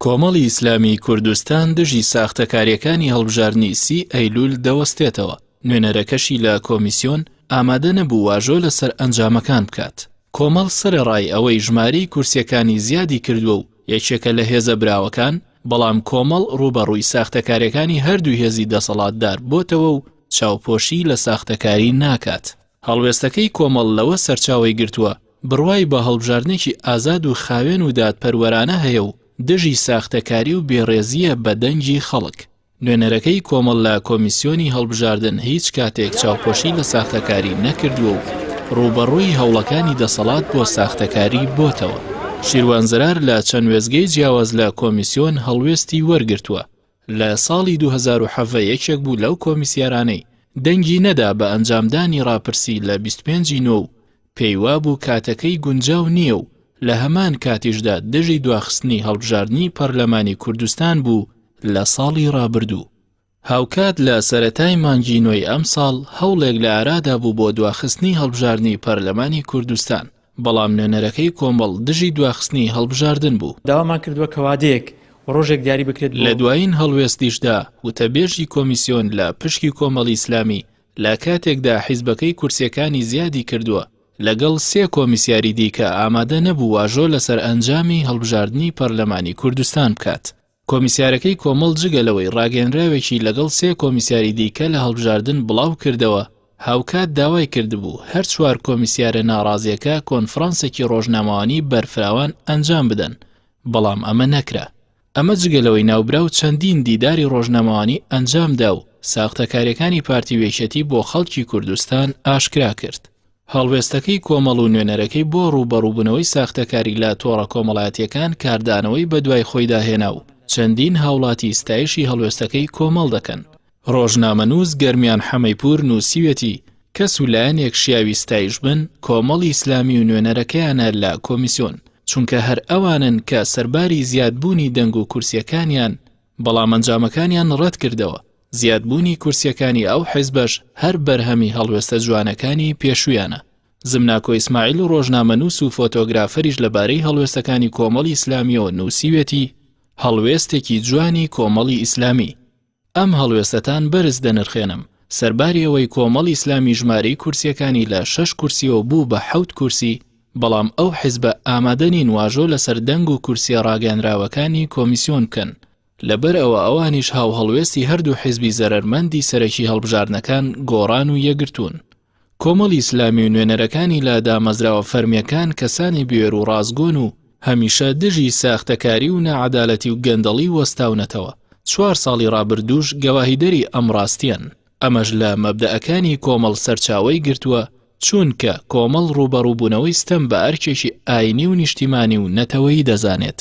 کۆمەڵی ئیسلامیی کوردستان دژی ساختەکارییەکانی هەڵبژاردنی سی ئەیلول دەوەستێتەوە، نوێنەرەکەشی لە کۆمیسیۆن ئامادە نەبوو واژۆ لەسەر ئەنجامەکان بکات. کۆمەڵ سەرەڕای ئەوەی ژمارەی کورسییەکانی زیادی کردووە و یەکێکە لە هێزە براوەکان، بەڵام کۆمەڵ ڕووبەڕووی ساختەکارییەکانی هەردوو هێزی دەسەڵاتدار بۆتەوە و چاوپۆشی لە ساختەکاری ناکات. هەڵوێستەکەی کۆمەڵ لەوە سەرچاوەی گرتووە، بڕوای بە هەڵبژاردنێکی ئازاد و خاوێن و دادپەروەرانە هەیە و دژی ساختەکاری و بێڕێزییە بە دەنگی خەڵک. نوێنەرەکەی کۆمەڵ لە کۆمیسیۆنی هەڵبژاردن هیچ کاتێک چاوپۆشی لە ساختەکاری نەکردووە و ڕووبەڕووی هەوڵەکانی دەسەڵات بۆ ساختەکاری بۆتەوە. شیروان زرار لە چەند وێستگەی جیاواز لە کۆمیسیۆن هەڵوێستی وەرگرتووە، لە ساڵی 2017 یەکێک بوو لەو کۆمیسیارانەی دەنگی نەدا بە ئەنجامدانی ڕاپرسی لە 25 ی نۆ و پێیوابوو کاتەکەی گونجاو نییە و لە هەمان کاتیشدا دژی دواخستنی هەڵبژاردنی پەرلەمانی کوردستان بوو لە ساڵی ڕابردوو. هاوکات لە سەرەتای مانگی نۆی ئەمساڵ هەوڵێک لە ئارادا بوو بۆ دواخستنی هەڵبژاردنی پەرلەمانی کوردستان، بەڵام نوێنەرەکەی کۆمەڵ دژی دواخستنی هەڵبژاردن بوو. داوامان کردووە کە وادەیەک و ڕۆژێک دیاری بکرێت بۆ. لە دوایین هەڵوێستیشدا وتەبێژی کۆمیسیۆن لە پشکی کۆمەڵی ئیسلامی لە کاتێکدا حیزبەکەی کورسیەکانی زیادی کردووە، لەگەڵ سێ کۆمیسیاری دیکە ئامادە نەبوو واژۆ لەسەر ئەنجامی هەڵبژاردنی پەرلەمانی کوردستان بکات. کۆمیسیارەکەی کۆمەڵ جگە لەوەی ڕاگەیەنراوێکی لەگەڵ سێ کۆمیسیاری دیکە لە هەڵبژاردن بڵاو کردەوە، هاوکات داوای کردبوو هەر چوار کۆمیسیارە ناڕازیەکە کۆنفرانسێکی ڕۆژنامەوانی بەرفراوان ئەنجام بدەن، بەڵام ئەمە نەکرا. ئەمە جگە لەوەی ناوبراو چەندین دیداری ڕۆژنامەوانی ئەنجام دا و ساختەکاریەکانی پارتی و یەکێتی بۆ خەڵکی کوردستان ئاشکرا کرد. هەڵوێستەکەی کۆمەڵ و نوێنەرەکەی بۆ ڕووبەڕووبوونەوەی ساختەکاری لە تۆڕە کۆمەڵایەتییەکان کاردانەوەی بەدوای خۆیدا هێنا و چەندین هاوڵاتی ستایشی هەڵوێستەکەی کۆمەڵ دەکەن. ڕۆژنامەنووس گەرمیان حەمەیپوور نووسیویەتی، کەس و لایەنێک شیاوی ستایش بن، کۆمەڵی ئیسلامی و نوێنەرەکەیانە لە کۆمیسیۆن، چونکە هەر ئەوانن کە سەرباری زیادبوونی دەنگ و کورسییەکانیان، بەڵام ئەنجامەکانیان ڕەتکردەوە، زیادبوونی کورسییەکانی ئەو حیزبەش هەر بەرهەمی هەڵوێستە جوانەکانی پێشوویانە. زمناکۆ ئیسماعیل ڕۆژنامەنووس و فۆتۆگرافەریش لەبارەی هەڵوێستەکانی کۆمەڵی ئیسلامییەوە نووسیویەتی، هەڵوێستێکی جوانی کۆمەڵی ئیسلامی. ئەم هەڵوێستەتان بەرز دەنرخێنم، سەرباری ئەوەی کۆمەڵی ئیسلامی ژمارەی کورسییەکانی لە شەش کورسییەوە بوو بە حەوت کورسی، بەڵام ئەو حیزبە ئامادە نین واژۆ لەسەر دەنگ و کورسییە ڕاگەیەنراوەکانی کۆمیسیۆن بکەن، لەبەر ئەوە ئەوانیش هاوهەڵوێستی هەردوو حیزبی زەرەرمەندی سەرەکی هەڵبژاردنەکان گۆڕان و یەکگرتوون. کۆمەڵی ئیسلامی و نوێنەرەکانی لە دامەزراوە فەرمییەکان کەسانی بوێر و ڕاستگۆن و هەمیشە دژی ساختەکاری و ناعەدالەتی و گەندەڵی وەستاونەتەوە، چوار ساڵی ڕابردووش گەواهیدەری ئەم ڕاستییەن. ئەمەش لە مەبدەئەکانی کۆمەڵ سەرچاوەی گرتووە، چوونکە کۆمەڵ ڕووبەڕووبوونەوەی ستەم بە ئەرکێکی ئاینی و نیشتیمانی و نەتەوەیی دەزانێت.